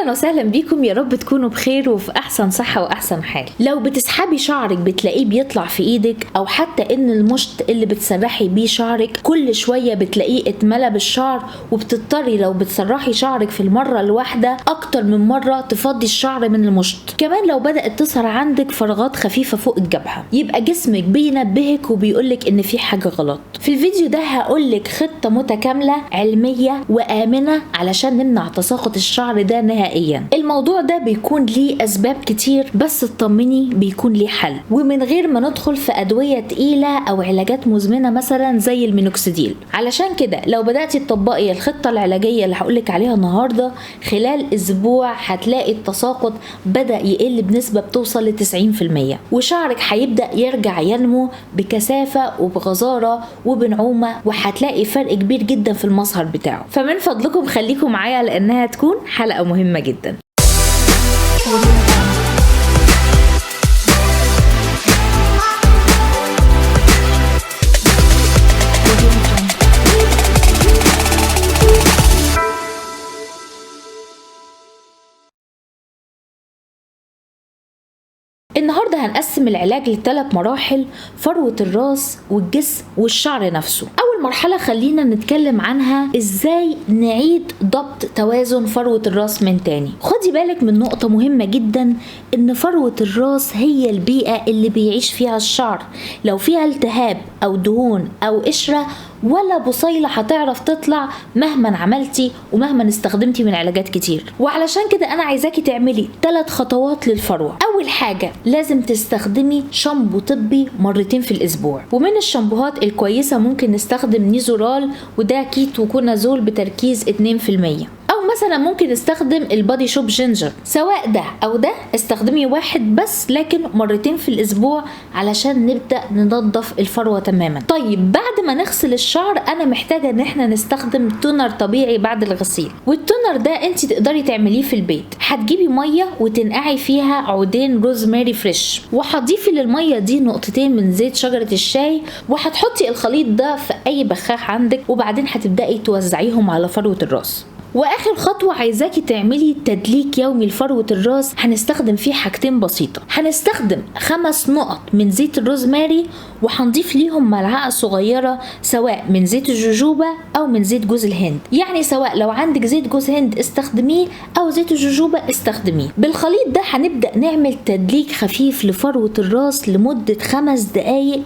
اهلا وسهلا بيكم، يا رب تكونوا بخير وفي احسن صحة واحسن حال. لو بتسحبي شعرك بتلاقيه بيطلع في ايدك، او حتى ان المشط اللي بتسرحي بيه شعرك كل شوية بتلاقيه اتملى بالشعر، وبتضطري لو بتسرحي شعرك في المرة الواحدة اكتر من مرة تفضي الشعر من المشط. كمان لو بدات تظهر عندك فراغات خفيفة فوق الجبهة، يبقى جسمك بينبهك وبيقولك ان في حاجة غلط. في الفيديو ده هقولك خطه متكاملة علمية وامنه علشان نمنع تساقط الشعر ده نهائيا. الموضوع ده بيكون ليه اسباب كتير، بس اطمني بيكون ليه حل، ومن غير ما ندخل في ادوية تقيلة او علاجات مزمنة مثلا زي المينوكسيديل. علشان كده لو بداتي تطبقي الخطة العلاجية اللي هقولك عليها النهارده، خلال اسبوع هتلاقي التساقط بدا يقل بنسبة بتوصل ل 90%، وشعرك هيبدا يرجع ينمو بكثافة وبغزاره وبنعومه، وهتلاقي فرق كبير جدا في المظهر بتاعه. فمن فضلكم خليكم معايا لانها تكون حلقة مهمة جدا. النهارده هنقسم العلاج لثلاث مراحل: فروة الراس والجسم والشعر نفسه. اول مرحلة خلينا نتكلم عنها ازاي نعيد ضبط توازن فروة الراس من تاني. خدي بالك من نقطة مهمة جدا، ان فروة الراس هي البيئة اللي بيعيش فيها الشعر. لو فيها التهاب او دهون او قشرة ولا بصيلة هتعرف تطلع مهما عملتي ومهما استخدمتي من علاجات كتير. وعلشان كده انا عايزاكي تعملي 3 خطوات للفروة. اول حاجة لازم تستخدمي شامبو طبي مرتين في الاسبوع، ومن الشامبوهات الكويسة ممكن نستخدم نيزورال، وده كيتوكونازول بتركيز 2%، او مثلا ممكن نستخدم ال Body Shop ginger. سواء ده او ده استخدمي واحد بس، لكن مرتين في الاسبوع علشان نبدا ننظف الفروه تماما. طيب بعد ما نغسل الشعر انا محتاجه ان احنا نستخدم toner طبيعي بعد الغسيل، وال toner ده انت تقدري تعمليه في البيت. هتجيبي مية وتنقعي فيها عودين روزماري fresh، وهتضيفي للمية دي نقطتين من زيت شجرة الشاي، وهتحطي الخليط ده في اي بخاخ عندك، وبعدين هتبداي توزعيهم على فروه الراس. واخر خطوة عايزاكي تعملي تدليك يومي لفروه الراس. هنستخدم فيه حاجتين بسيطة: هنستخدم 5 نقط من زيت الروزماري، وهنضيف ليهم ملعقة صغيرة سواء من زيت الجوجوبا او من زيت جوز الهند. يعني سواء لو عندك زيت جوز هند استخدميه او زيت الجوجوبا استخدميه. بالخليط ده هنبدا نعمل تدليك خفيف لفروه الراس لمدة 5 دقائق،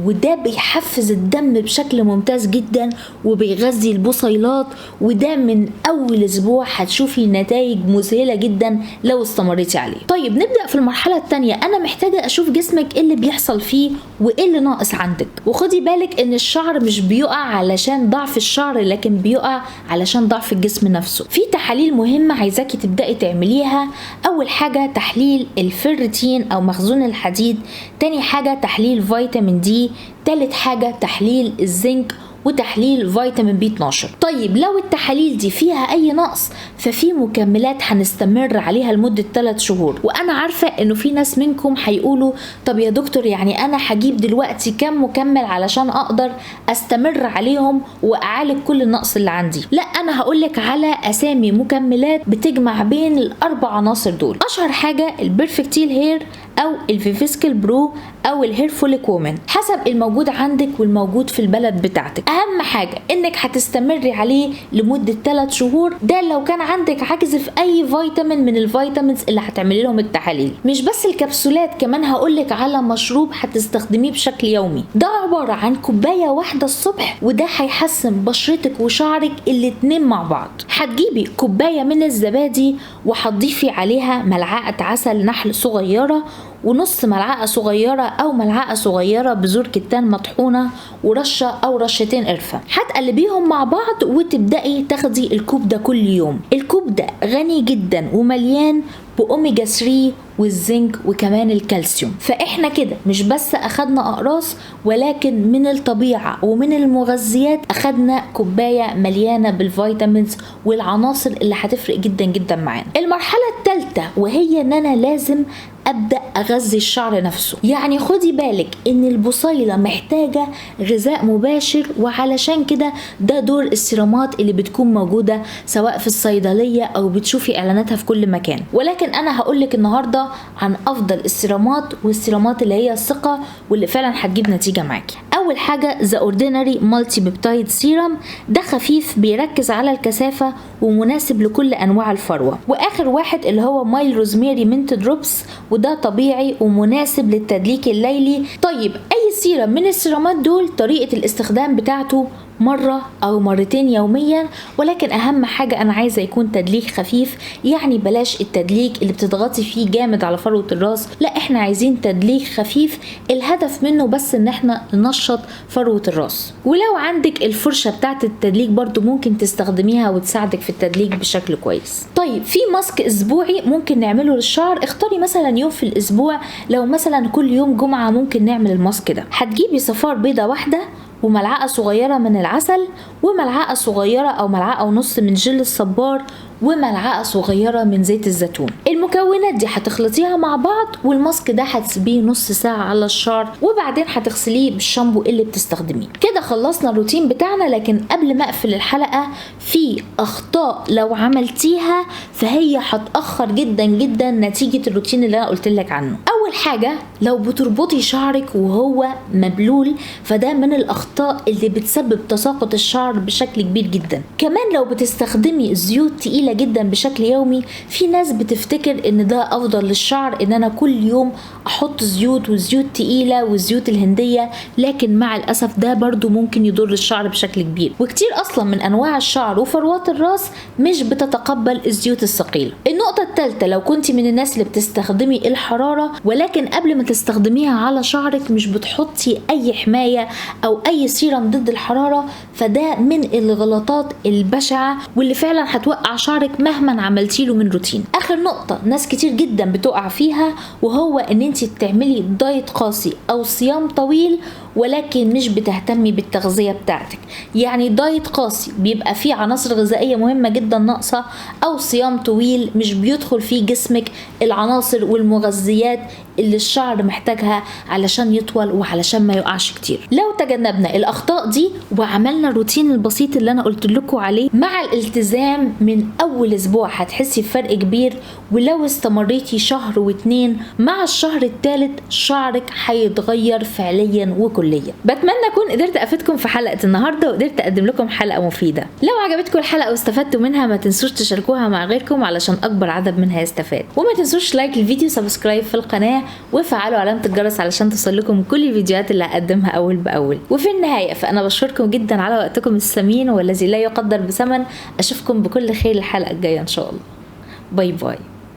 وده بيحفز الدم بشكل ممتاز جدا وبيغذي البصيلات، وده من اول اسبوع هتشوفي نتائج مذهلة جدا لو استمريتي عليه. طيب نبدا في المرحلة الثانية. انا محتاجه اشوف جسمك ايه اللي بيحصل فيه وايه اللي ناقص عندك. وخدي بالك ان الشعر مش بيقع علشان ضعف الشعر، لكن بيقع علشان ضعف الجسم نفسه. في تحاليل مهمة عايزاكي تبداي تعمليها. اول حاجة تحليل الفيرتين او مخزون الحديد، تاني حاجة تحليل فيتامين دي، تالت حاجة تحليل الزنك، وتحليل فيتامين بي 12. طيب لو التحاليل دي فيها اي نقص ففي مكملات هنستمر عليها لمدة 3 شهور. وانا عارفة انه في ناس منكم هيقولوا طب يا دكتور يعني انا هجيب دلوقتي كم مكمل علشان اقدر استمر عليهم واعالج كل النقص اللي عندي؟ لا، انا هقولك على اسامي مكملات بتجمع بين ال4 عناصر دول. اشهر حاجة ال Perfectil Hair او ال Viviscal Pro او ال Hair Folic Women، حسب الموجود عندك والموجود في البلد بتاعتك. اهم حاجة انك هتستمري عليه لمدة 3 شهور، ده لو كان عندك عجز في اي فيتامين من ال vitamins اللي هتعملي لهم التحاليل. مش بس الكبسولات، كمان هقولك على مشروب هتستخدميه بشكل يومي. ده عبارة عن كوباية واحدة الصبح، وده هيحسن بشرتك وشعرك الاتنين مع بعض. هتجيبي كوباية من الزبادي وهتضيفي عليها ملعقة عسل نحل صغيرة، ونص ملعقة صغيرة أو ملعقة صغيرة بذور كتان مطحونة، ورشة أو رشتين قرفة. هتقلبيهم مع بعض وتبدأي تاخدي الكوب ده كل يوم. الكوب ده غني جدا ومليان بأوميجا 3 والزنك وكمان الكالسيوم. فاحنا كده مش بس اخدنا اقراص، ولكن من الطبيعة ومن المغذيات اخدنا كوباية مليانة بال vitamins والعناصر اللي هتفرق جدا جدا معانا. المرحلة الثالثة وهي ان انا لازم ابدا اغذي الشعر نفسه. يعني خدي بالك ان البصيله محتاجه غذاء مباشر، وعلشان كده ده دور السيرامات اللي بتكون موجودة سواء في الصيدلية او بتشوفي اعلاناتها في كل مكان. ولكن انا هقولك النهارده عن افضل السيرامات والسيرامات اللي هي الثقة واللي فعلا هتجيب نتيجة معاكي. اول حاجة The Ordinary Multi Peptide Serum، ده خفيف بيركز على الكثافة ومناسب لكل انواع الفروه. واخر واحد اللي هو Mielle Rosemary Mint Drops، وده طبيعي ومناسب للتدليك الليلي. طيب اي سيرم من السيرامات دول طريقه الاستخدام بتاعته مرة أو مرتين يوميا، ولكن أهم حاجة أنا عايزة يكون تدليك خفيف، يعني بلاش التدليك اللي بتضغطي فيه جامد على فروة الراس، لا احنا عايزين تدليك خفيف الهدف منه بس ان احنا ننشط فروة الراس. ولو عندك الفرشة بتاعت التدليك برضو ممكن تستخدميها وتساعدك في التدليك بشكل كويس. طيب في ماسك أسبوعي ممكن نعمله للشعر، اختاري مثلا يوم في الأسبوع، لو مثلا كل يوم جمعة ممكن نعمل الماسك ده. هتجيبي صفار بيضة واحدة وملعقة صغيرة من العسل وملعقة صغيرة أو ملعقة ونص من جل الصبار وملعقة صغيرة من زيت الزيتون. المكونات دي هتخلطيها مع بعض، والماسك ده هتسيبيه نص ساعة على الشعر، وبعدين هتغسليه بالشامبو اللي بتستخدميه. كده خلصنا الروتين بتاعنا. لكن قبل ما اقفل الحلقة في اخطاء لو عملتيها فهي هتأخر جدا جدا نتيجة الروتين اللي انا قلت لك عنه. اول حاجة لو بتربطي شعرك وهو مبلول فده من الاخطاء اللي بتسبب تساقط الشعر بشكل كبير جدا. كمان لو بتستخدمي زيوت تقيلة جدا بشكل يومي، في ناس بتفتكر ان ده افضل للشعر ان انا كل يوم احط زيوت وزيوت تقيلة والزيوت الهندية، لكن مع الاسف ده برضو ممكن يضر الشعر بشكل كبير، وكتير اصلا من انواع الشعر وفروات الراس مش بتتقبل الزيوت الثقيلة. النقطة الثالثة لو كنت من الناس اللي بتستخدمي الحرارة ولكن قبل ما تستخدميها على شعرك مش بتحطي اي حماية او اي سيرم ضد الحرارة، فده من الغلطات البشعة واللي فعلا هتوقع شعرك مهما عملتي له من روتين. اخر نقطة ناس كتير جدا بتقع فيها، وهو ان انت تعملي دايت قاسي او صيام طويل ولكن مش بتهتمي بالتغذية بتاعتك. يعني دايت قاسي بيبقى فيه عناصر غذائية مهمة جدا ناقصة، او صيام طويل مش بيدخل فيه جسمك العناصر والمغذيات اللي الشعر محتاجها علشان يطول وعلشان ما يقعش كتير. لو تجنبنا الاخطاء دي وعملنا الروتين البسيط اللي انا قلت لكم عليه مع الالتزام من اول اسبوع هتحسي بفرق كبير، ولو استمريتي شهر واتنين مع الشهر الثالث شعرك هيتغير فعليا وكليا. بتمنى اكون قدرت افيدكم في حلقة النهارده وقدرت اقدم لكم حلقة مفيدة. لو عجبتكم الحلقة واستفدتوا منها ما تنسوش تشاركوها مع غيركم علشان اكبر عدد منها يستفاد، وما تنسوش like الفيديو، subscribe في القناة، وفعلوا علامة الجرس علشان توصل لكم كل الفيديوهات اللي هقدمها اول باول. وفي النهاية فانا بشكركم جدا على وقتكم الثمين والذي لا يقدر بثمن. اشوفكم بكل خير الحلقة الجاية ان شاء الله. bye bye.